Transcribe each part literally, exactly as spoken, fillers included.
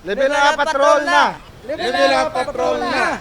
Level up, patrol na! Level up, patrol na!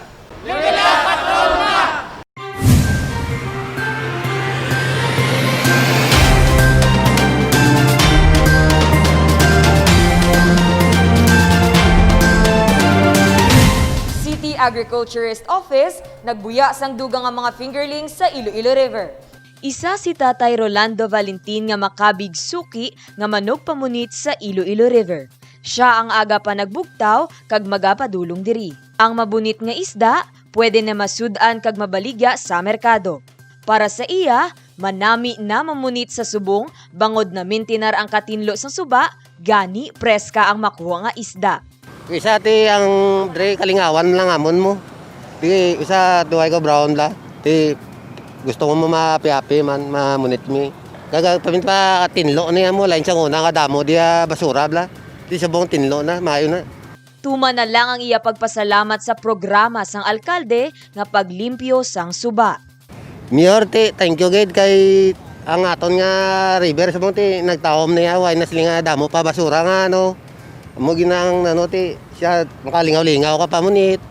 City Agriculturist Office nagbuya sang dugang nga mga fingerlings sa Iloilo River. Isa si Tatay Rolando Valentin nga makabig suki nga manugpamunit sa Iloilo River. Sia ang aga pa nagbugtaw kag magapadulong diri. Ang mabunit nga isda pwede na masud-an kag mabaligya sa merkado. Para sa iya, manami na mamunit sa subong bangod na mintinar ang katinlo sang suba, gani preska ang makuha nga isda. Isa ti ang dre kalingawan lang amon mo. Ti isa duhay ko brown bla. Ti gusto mo maapi-api man mamunit mi. Kaga paminta tinlo ni amo lain sa una nga damo diya basura bla. Ti subong tinlo na, maayo na. Tuman na lang ang iya pagpasalamat sa programa sang alkalde nga paglimpyo sang suba. Mayor, ti, thank you gid kay ang aton nga river sa ti nagtahom niya, way na sila nga damo pa basura nga ano. Amo ginang ano ti siya makalingaw-lingaw ka pamunit.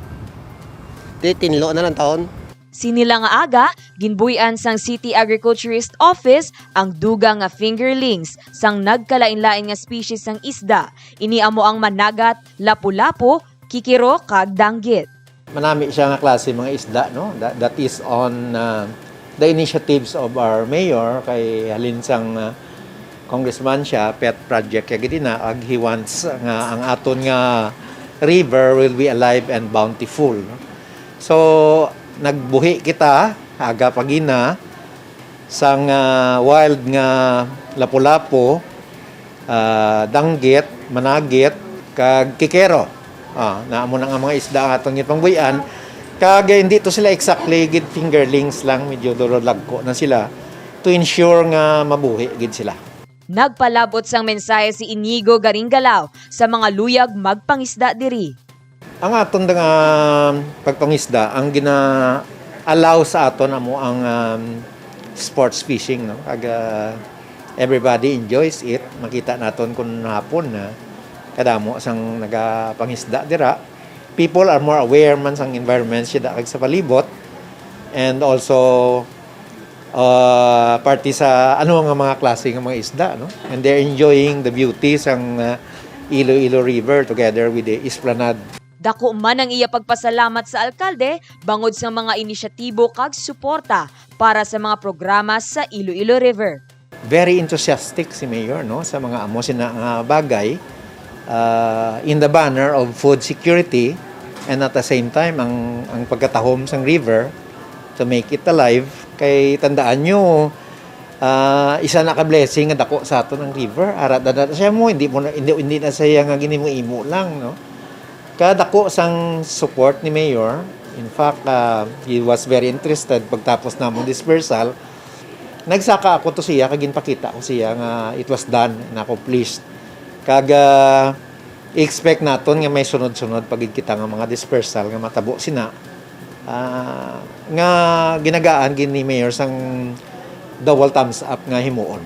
Ti tinlo na lang taon. Sini lang nga aga, ginbuy-an sang City Agriculturist Office ang dugang nga fingerlings sang nagkalain-lain nga species sang isda. Ini amo ang managat, lapu-lapu, kikiro, kag danggit. Manami siya nga klase mga isda, no? That, that is on uh, the initiatives of our mayor kay halin sang uh, congressman siya, pet project kay gid na ag he wants nga ang aton nga river will be alive and bountiful, no? So nagbuhi kita aga pagina sang uh, wild nga lapu-lapu, uh, danggit, managit, kag kikero. Ah, na amo na nga mga isda ang aton gipangbuy-an. Kag hindi to sila exactly gid fingerlings lang, medyo duro lagko na sila to ensure nga mabuhi gid sila. Nagpalabot sang mensahe si Inigo Garinggalao sa mga luyag magpangisda diri. Ang aton nga pagpangisda, ang gina-allow sa aton amo ang um, sports fishing, no? Kag uh, everybody enjoys it. Makita naton kun hapon na kadamo sang nagapangisda dira. People are more aware man sang environment sila kag sa palibot, and also uh, parte sa ano nga mga klase nga mga isda, no? And they're enjoying the beauty sang uh, Iloilo River together with the esplanade. Dako man ang iya pagpasalamat sa alkalde bangod sa mga inisyatibo kag suporta para sa mga programa sa Iloilo River. Very enthusiastic si Mayor, no, sa mga amo sina nga bagay uh, in the banner of food security, and at the same time ang ang pagkatahom sang river to make it alive. Kay tandaan nyo, uh, isa na ka blessing nga dako sa aton ang river. Ara na siya mo, hindi mo na, hindi, hindi na siya nga ginimo-imo lang, no? Kadako sang support ni Mayor. In fact, uh, he was very interested pagtapos namong dispersal. Nagsaka ako to siya kag ginpakita ko siya nga it was done and accomplished. Kag uh, i-expect naton nga may sunod-sunod pa gid kita nga mga dispersal nga matabo sina uh, nga ginagaan gid ni Mayor sang double thumbs up nga himuon.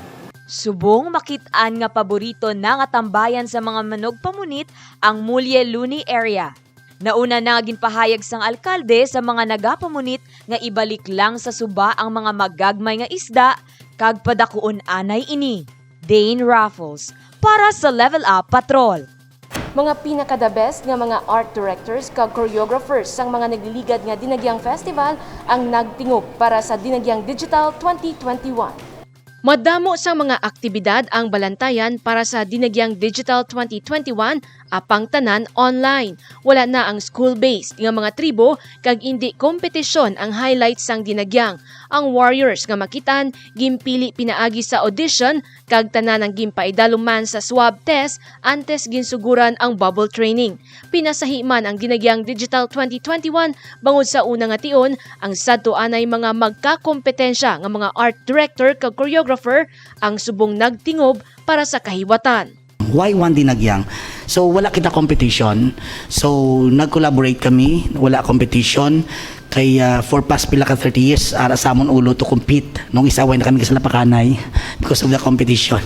Subong makit-an nga paborito na nga tambayan sa mga manugpamunit ang Mulye Luni area. Nauna na nga ginpahayag sang alkalde sa mga nagapamunit nga ibalik lang sa suba ang mga magagmay nga isda kag padakuon anay ini. Dane Raffles para sa Level Up Patrol. Mga pinaka-the best nga mga art directors kag choreographers sang mga nagliligad nga Dinagyang Festival ang nagtingob para sa Dinagyang Digital twenty twenty-one. Madamo sang mga aktibidad ang balantayan para sa Dinagyang Digital twenty twenty-one, apang tanan online. Wala na ang school-based nga mga tribo kag indi kompetisyon ang highlights sang Dinagyang. Ang warriors nga makitan ginpili pinaagi sa audition kag tanan ang ginpaidaluman sa swab test antes ginsuguran ang bubble training. Pinasahi man ang Dinagyang Digital twenty twenty-one bangod sa una nga tion, ang sadto anay mga magkakompetensya nga mga art director kag choreographer ang subong nagtingob para sa kahiwatan. Why One Dinagyang? So, wala kita competition. So, nag-collaborate kami, wala competition. Kay, ah, for past pila ka thirty years, ara sa amon ulo to compete. Nung isaway na kami sa Lapakanay because of the competition.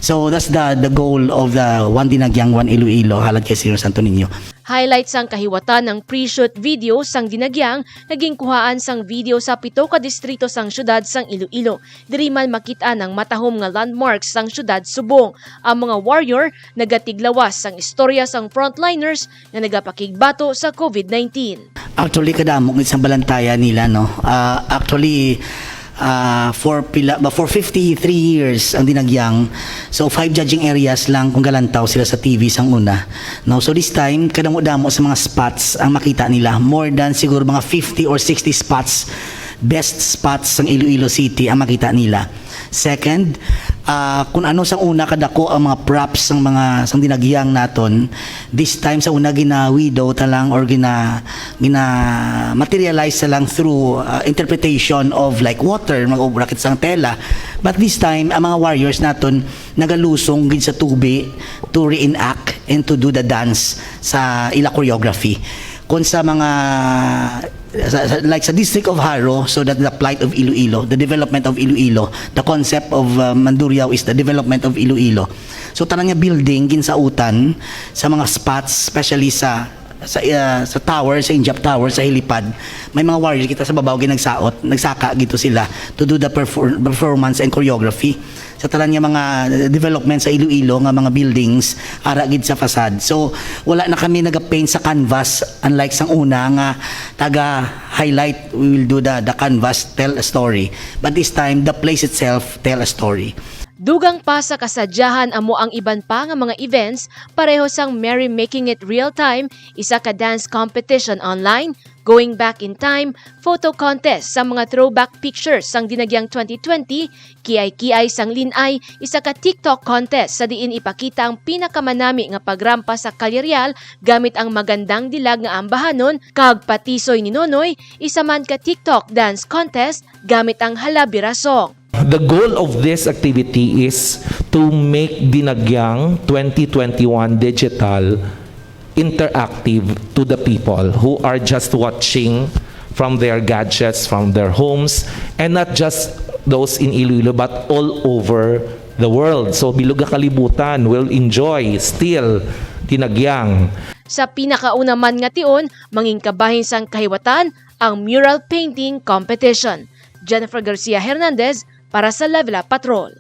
So, that's the the goal of the One Dinagyang, One Iloilo, halad kay Señor Santo Niño. Highlight sang kahiwatan ang pre-shoot video sang Dinagyang nga ginkuhaan sang video sa pito ka distrito sang siyudad sang Iloilo. Diri man makit-an ang matahom nga landmarks sang siyudad subong ang mga warrior nagatiglawas sang istorya sang frontliners nga nagapakigbato sa COVID nineteen. Actually, kadamo gid sang balantayan nila, no? Ah, actually, ah, for pila ba, for fifty-three years ang Dinagyang. So, five judging areas lang kung galantaw sila sa T V sang una. No, so this time, kadamo-damo sa mga spots ang makita nila. More than siguro mga fifty or sixty spots, best spots sang Iloilo City ang makita nila. Second, ah, kung ano sang una kadako ang mga props sang mga sang Dinagyang naton, this time sa una gina-widow ta lang or gina gina-materialize ta lang through, ah, interpretation of, like, water, mag-ubra kita sang tela. But this time, ang mga warriors naton nagalusong gid sa tubi to reenact and to do the dance sa ila choreography. Kung sa mga sa, sa, like sa District of Jaro, so that the plight of Iloilo, the development of Iloilo, the concept of, uh, Mandurriao is the development of Iloilo. So tanan nga building ginsautan sa mga spots, especially sa sa, uh, sa tower, sa Injap Tower, sa helipad, may mga warriors kita sa babaw ginagsaot, nagsaka gito sila to do the perfor- performance and choreography sa tanan nga mga development sa Iloilo nga mga buildings ara gid sa facade. So wala na kami nagapaint sa canvas, unlike sang una nga taga highlight, we will do the the canvas, tell a story. But this time, the place itself tell a story. Dugang pa sa kasadyahan amo ang iban pa nga mga events pareho sang Merry Making It Real Time, isa ka dance competition online, Going Back in Time, photo contest sa mga throwback pictures sang Dinagyang twenty twenty, Kiay-Kiay sang Linay, isa ka TikTok contest sa diin ipakita ang pinakamanami nga pagrampa sa kalye real gamit ang magandang dilag nga ambahanon, kag Patisoy ni Nonoy, isa man ka TikTok dance contest gamit ang Halabirasong. The goal of this activity is to make Dinagyang twenty twenty-one digital interactive to the people who are just watching from their gadgets, from their homes, and not just those in Iloilo but all over the world. So bilog nga kalibutan will enjoy still Dinagyang. Sa pinakauna man nga tion, mangin kabahin sang kahiwatan ang mural painting competition. Jennifer Garcia Hernandez para sa Lavela Patrol.